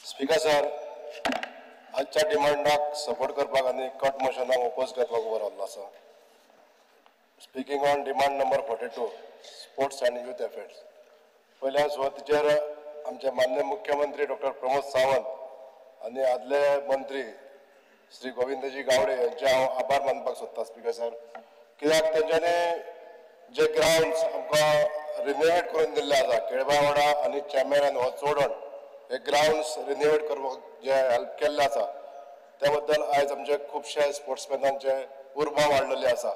Speaker sir, आजच्या डिमांडाक support करपाक आनी कट मोशनाक ओपोज करपाक उबो रावल्लो आसा. Speaking on demand number 42, sports and youth affairs. पयल्या सुवातेचेर आमचे मान्य मुख्यमंत्री डॉक्टर प्रमोद सावंत आनी आदले मंत्री श्री गोविंदजी गावडे यांचे हांव आभार मानपाक सोदता. स्पीकर सर, कित्याक तेंच्यांनी जे ग्रावंड्स आमकां रिनोवेट करून दिल्ले आसा, केळबावाडा आनी चॅमेरान हो चोडण हे ग्रावंड्स रिनोवेट करपाक जे हेल्प केल्ले आसा त्या बद्दल आयज आमचे खुबशे स्पोर्ट्समॅनांचे उर्बा वाडलेली आसा.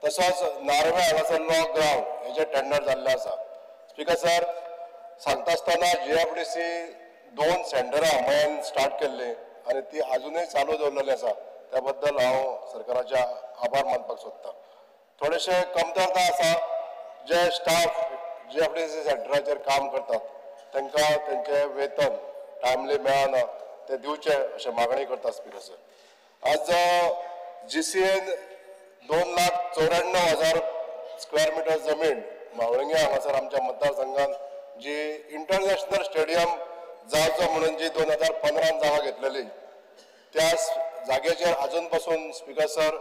तसोच नार्वे हांगासरलो ग्रावंड हेजे टेंडर जाल्ले आसा. स्पीकर सर, सांगता आसतना GFDC 2 सेंटरां मयन स्टार्ट केल्ली आनी ती आजुनूय चालू दवरलेली आसा, त्या बद्दल हांव सरकाराचे आभार मानपाक सोदता. थोडेशे कमतरता आसा, जे स्टाफ GFDC सेंटराचेर काम करतात तांकां तेंचें वेतन टायमली मेळना, ते दिवचें अशें मागणी करता. स्पीकर सर, आज GCN 2,94,000 square metre जमीन म्हावळिंगे हांगासर आमच्या मतदारसंघात जी इंटरनॅशनल स्टेडियम जावचो म्हणून जी 2015 जागा घेतलेली त्या जागेचेर अजून पासून स्पीकर सर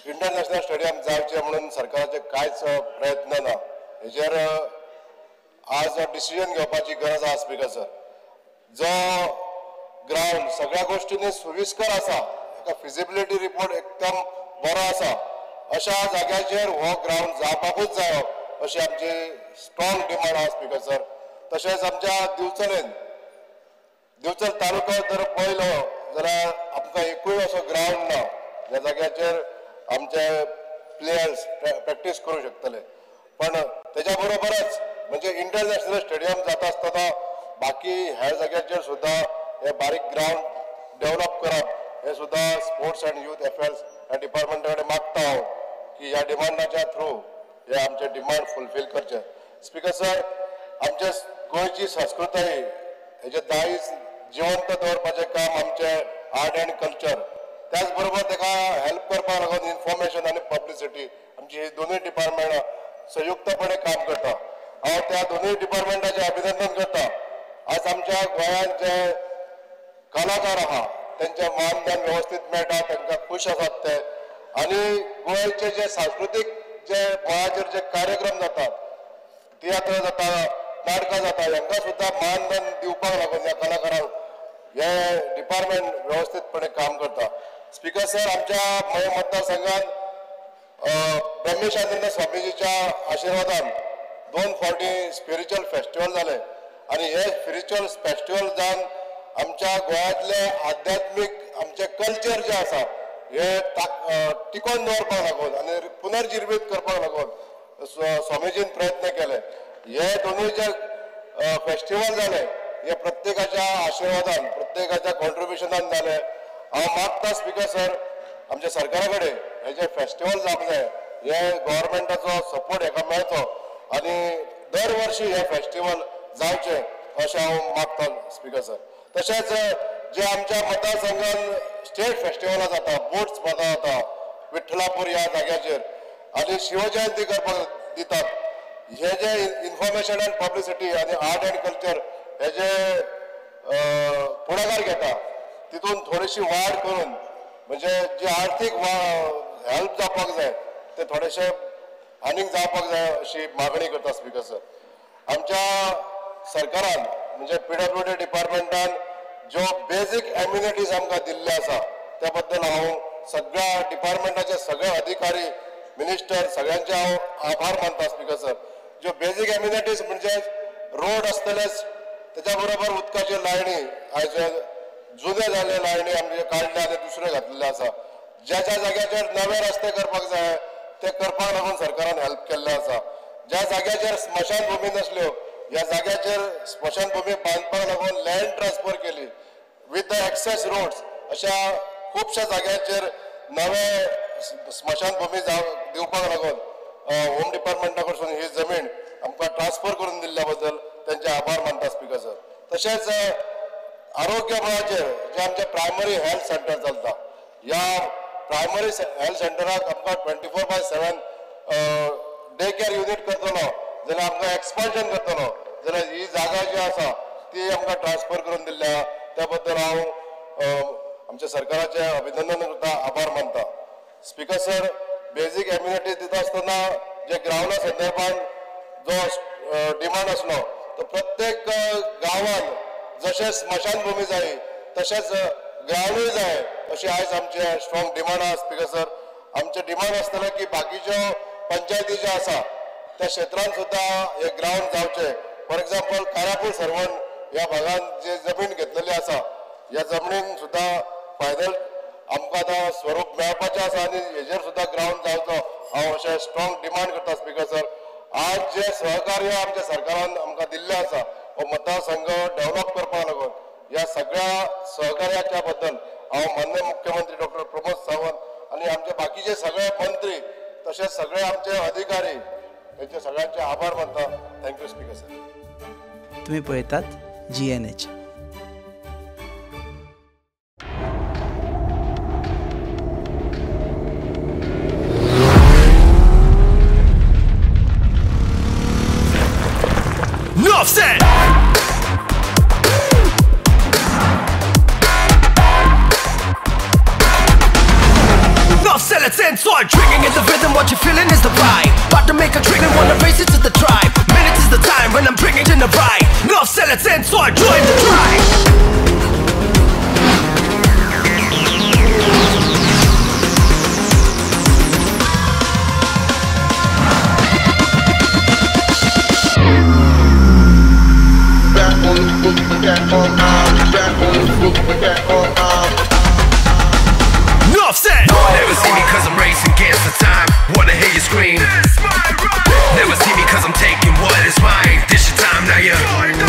इंटरनॅशनल स्टेडियम जावचें म्हणून सरकाराचे कांयच प्रयत्न ना. हेजेर आज डिसिजन घेवपाची गरज आसा. स्पीकर सर, जो ग्रावंड सगळ्या गोष्टींनी सुविस्कर आसा, एका फिजिबिलिटी रिपोर्ट एकदम बरो आसा, अशा जाग्याचेर हो ग्रावंड जावपाकूच जायो अशी आमची स्ट्रॉंग डिमांड आसा. स्पीकर सर, तशेंच आमच्या दिवचलेन दिवचल तालुको जर पळयलो जाल्यार आमकां एकूय असो ग्रावंड ना ज्या जाग्याचेर आमचे प्लेयर्स प्रॅक्टीस करूं शकतले. पण तेच्या बरोबरच म्हणजे इंटरनॅशनल स्टेडियम जाता आसतना बाकी हेर जाग्याचेर सुद्दां हे बारीक ग्रावंड डेव्हलप करप हे सुद्दां स्पोर्ट्स अँड यूथ अफेर्स ह्या डिपार्टमेंटा कडेन मागता हांव की ह्या डिमांडाच्या थ्रू हे आमचे डिमांड फुलफील करचे. स्पीकर सर, आमच्या गोंयची संस्कृताय हेजे दायज जिवंत दवरपाचें काम आमचें आर्ट अँड कल्चर, त्याच बरोबर ताका हेल्प करपाक लागून इन्फॉर्मेशन आनी पब्लिसिटी आमची ही दोनूय डिपार्टमेंटां संयुक्तपणे काम करता. हांव त्या दोनूय डिपार्टमेंटाचें अभिनंदन करता. आज आमच्या गोंयांत जे कलाकार आहा तेंचें मानधन वेवस्थीत मेळटा, तांकां खूश आसात ते, आनी गोंयचे जे सांस्कृतीक जे मळाचेर जे कार्यक्रम जातात, तियात्र जाता, नाटकां जाता, हांकां सुद्दां मानधन दिवपाक लागून ह्या कलाकारांक हे डिपार्टमेंट वेवस्थीतपणे काम करता. स्पीकर सर, आमच्या मये मतदारसंघात ब्रह्मेशानंद स्वामीजीच्या आशिर्वादान 2 फावटी स्पिरिच्युअल फेस्टिवल जाले आनी हे स्पिरिच्युअल फेस्टिवल जावन आमच्या गोंयांतले आध्यात्मीक आमचें कल्चर जें आसा हे टिकोवन दवरपाक लागून आनी पुनर्जिवीत करपाक लागून स्वामीजीन प्रयत्न केले. हे दोनूय जे फेस्टिवल जाले हे प्रत्येकाच्या आशिर्वादान, प्रत्येकाच्या कॉन्ट्रिब्युशनान जाले. हांव मागता स्पीकर सर, आमच्या सरकारा कडेन हे जे फेस्टिवल जावंक जाय हे गव्हर्मेंटाचो सपोर्ट हेका मेळचो आनी दर वर्षी हे फेस्टिवल जावचें अशें हांव मागता. स्पीकर सर, तशेंच जे आमच्या मतदारसंघात स्टेट फेस्टिवलां जाता, बोट स्पर्धा जाता विठ्ठलापूर ह्या जाग्याचेर आनी शिवजयंती करपाक दितात, हे जे इन्फॉर्मेशन अँड पब्लिसिटी आनी आर्ट अँड कल्चर हे जे पुढाकार घेता तितून थोडीशी वाड करून म्हणजे जी आर्थीक हेल्प जावपाक जाय ते थोडेशे आनीक जावपाक जाय अशी मागणी करता. स्पीकर सर, आमच्या सरकारान म्हणजे PWD डिपार्टमेंटान ज्यो बेजीक एम्युनिटीज आमकां दिल्ल्यो आसा त्या बद्दल हांव सगळ्या डिपार्टमेंटाचे सगळे अधिकारी, मिनिस्टर सगळ्यांचे हांव आभार मानता. स्पीकर सर, ज्यो बेजीक एम्युनिटीज म्हणजे रोड आसतलेच, तेच्या बरोबर उदकाच्यो लायनी आयज जुने जाल्ले लायनी आमचे काडले आनी दुसरे घातलेले आसा, ज्या ज्या जाग्याचेर नवे रस्ते करपाक जाय ते करपाक लागून सरकारान हेल्प केल्ले आसा. ज्या जाग्याचेर स्मशानभूमी नासल्यो ह्या जाग्याचेर स्मशानभूमी बांदपाक लागून लँड ट्रान्सफर केली विथ the access roads, अशा खुबश्या जाग्यांचेर नवे स्मशानभूमी दिवपाक लागून होम डिपार्टमेंटा कडसून ही जमीन आमकां ट्रान्सफर करून दिल्ल्या बद्दल तेंचे आभार मानता. स्पीकर सर, तशेंच आरोग्य मळाचेर जे आमचें प्रायमरी हेल्थ सेंटर चलता ह्या प्रायमरी हेल्थ सेंटराक आमकां 24/7 डे केअर युनीट करतलो जाल्यार आमकां एक्सपान्शन करतलो जाल्यार ही जागा जी आसा ती आमकां ट्रान्सफर करून दिल्ल्या त्या बद्दल हांव आमच्या सरकाराचें अभिनंदन करता, आभार मानता. स्पीकर सर, बेजीक एम्युनिटीज दिता आसतना जे ग्रावंडा संदर्भात जो डिमांड आसलो तो प्रत्येक गांवान जशें स्मशानभूमी जाय तशेंच ग्रावंडूय जाय अशी आयज आमचे स्ट्रॉंग डिमांड आसा. स्पीकर सर, आमचें डिमांड आसतलें की बाकीच्यो पंचायती ज्यो आसा त्या क्षेत्रान सुद्दां हे ग्रावंड जावचें. फॉर एग्जाम्पल कारापूर सर्वण ह्या भागान जे जमीन घेतलेली आसा ह्या जमनीन सुद्दां फायनल आमकां आतां स्वरूप मेळपाचें आसा आनी हेजेर सुद्दां ग्रावंड जावचो हांव अशें स्ट्रॉंग डिमांड करता. स्पीकर सर, आज जे सहकार्य आमच्या सरकारान आमकां दिल्लें आसा हो मतदारसंघ डेव्हलप करपाक लागून ह्या सगळ्या सहकार्याच्या बद्दल हांव माननीय मुख्यमंत्री डॉक्टर प्रमोद सावंत आनी आमचे बाकीचे सगळे मंत्री तशेंच सगळे आमचे अधिकारी हेंचे सगळ्यांचे आभार मानता. Thank you speaker sir. तुम्ही पळयतात GNH. Enough said. Enough said, let's end. Start drinking in the rhythm, what you're feeling is the vibe. About to make a drink and wanna race it to the tribe. Minutes is the time when I'm bringing in the ride. Enough said, let's end. Start join the tribe. Enough said. Never see me cause I'm racing against the time. Wanna hear you scream. Never see me cause I'm taking what is mine. This your time, now you're.